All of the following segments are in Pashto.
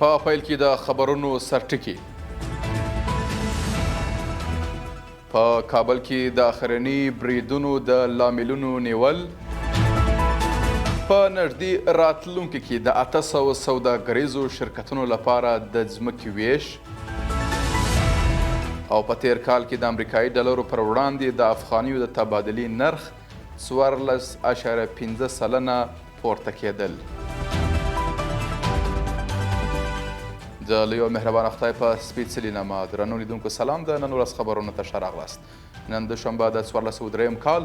په پیل کې د خبرونو سرټکي. په کابل کې د اخرني بریدونو د لاملونو نیول. په نږدې راتلونکي کې د 800 سوداګریزو شرکتونو لپاره د ځمکې ویش. او په تیر کال کې د امریکایي ډالرو پر وړاندې د افغانیو د تبادلې نرخ 14.5% پورته کېدل. د لوی او مهربان خدای په سپېڅلي نامه درنو لیدونکو سلام. د نن ورځ خبرونو ته ښه راغلاست. نن دوشنبه د 1403 کال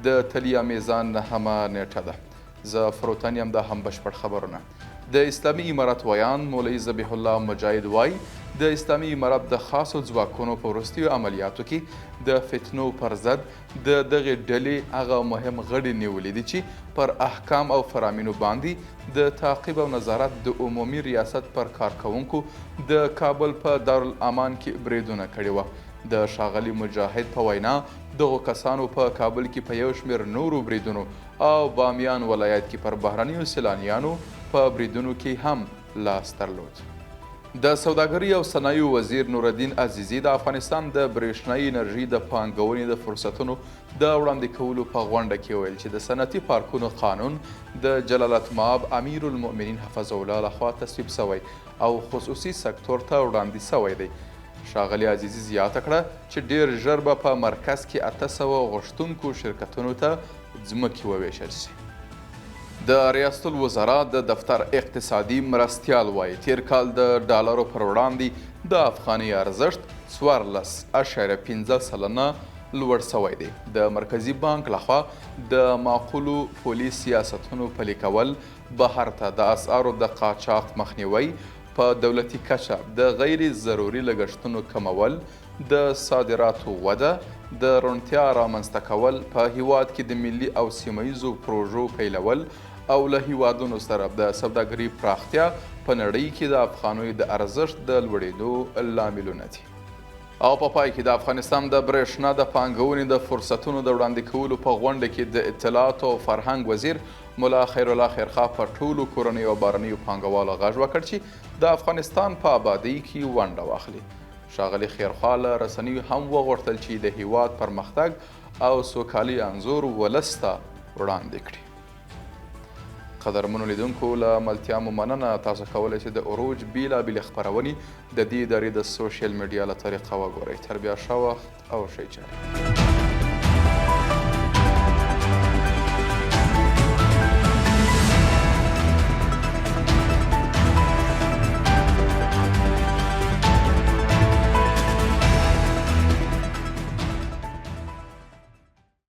د تلیا میزان نهمه نیټه ده. زه فروتن یم، دا هم بشپړ خبرونه. د اسلامي امارت ویاند مولوي ذبیح الله مجاهد وايي، د اسلامي امارت د خاصو ځواکونو په وروستیو عملیاتو کې د فتنو پر ضد د دغې ډلې هغه مهم غړي نیولي دي چې پر احکام او فرامینو باندې د تعقیب او نظارت د عمومي ریاست پر کارکوونکو د کابل په دارالامان کې بریدونه کړي وه. د ښاغلي مجاهد په وینا، دغو کسانو په کابل کې په یو شمېر نورو بریدونو او بامیان ولایت کې پر بهرنیو سیلانیانو په بریدونو کې هم لاس درلود. د سوداګرۍ او صنایعو وزیر نورالدین عزیزي د افغانستان د برېښنايي انرژۍ د پانګونې د فرصتونو د وړاندې کولو په غونډه کې وویل چې د صنعتي پارکونو قانون د جلالتمآب امیرالمؤمنین حفظه الله لخوا تصویب شوی او خصوصي سکتور ته وړاندې شوی دی. ښاغلي عزیزي زیاته کړه چې ډېر ژر به په مرکز کې 800 غوښتونکو شرکتونو ته ځمکې ووېشل شي. د ریاست الوزرا د دفتر اقتصادي مرستیال وايي، تېر کال د ډالرو پر وړاندې د افغانۍ ارزښت 14.5% لوړ شوی دی. د مرکزي بانک لخوا د معقولو پولي سیاستونو پلي کول، بهر ته د اسعارو د قاچاق مخنیوی، په دولتي کچه د غیر ضروري لګښتونو کمول، د صادراتو وده، د روڼتیا رامنځته کول، په هیواد کې د ملي او سیمه ییزو پروژو پیلول او له هیوادونو سره د سوداګرۍ پراختیا په نړۍ کې د افغانیو د ارزښت د لوړېدو لاملونه دي. او په پای کې د افغانستان د برېښنا د پانګونې د فرصتونو د وړاندې کولو په غونډه کې د اطلاعاتو او فرهنګ وزیر ملا خیرالله خیرخواه پر ټولو کورنیو او بهرنیو پانګوالو غږ وکړ چې د افغانستان په آبادۍ کې ونډه واخلي. ښاغلي خیرخواه له رسنیو هم وغوښتل چې د هیواد پرمختګ او سوکالۍ انځور ولس ته وړاندې کړي. قدرمنو لیدونکو، له ملتیا مو مننه. تاسو کولی شئ د عروج بیلابیلې خپرونې د دې ادارې د سوشل میډیا له طریقه وګورئ. تر بیا ښه وخت او ښې چارې.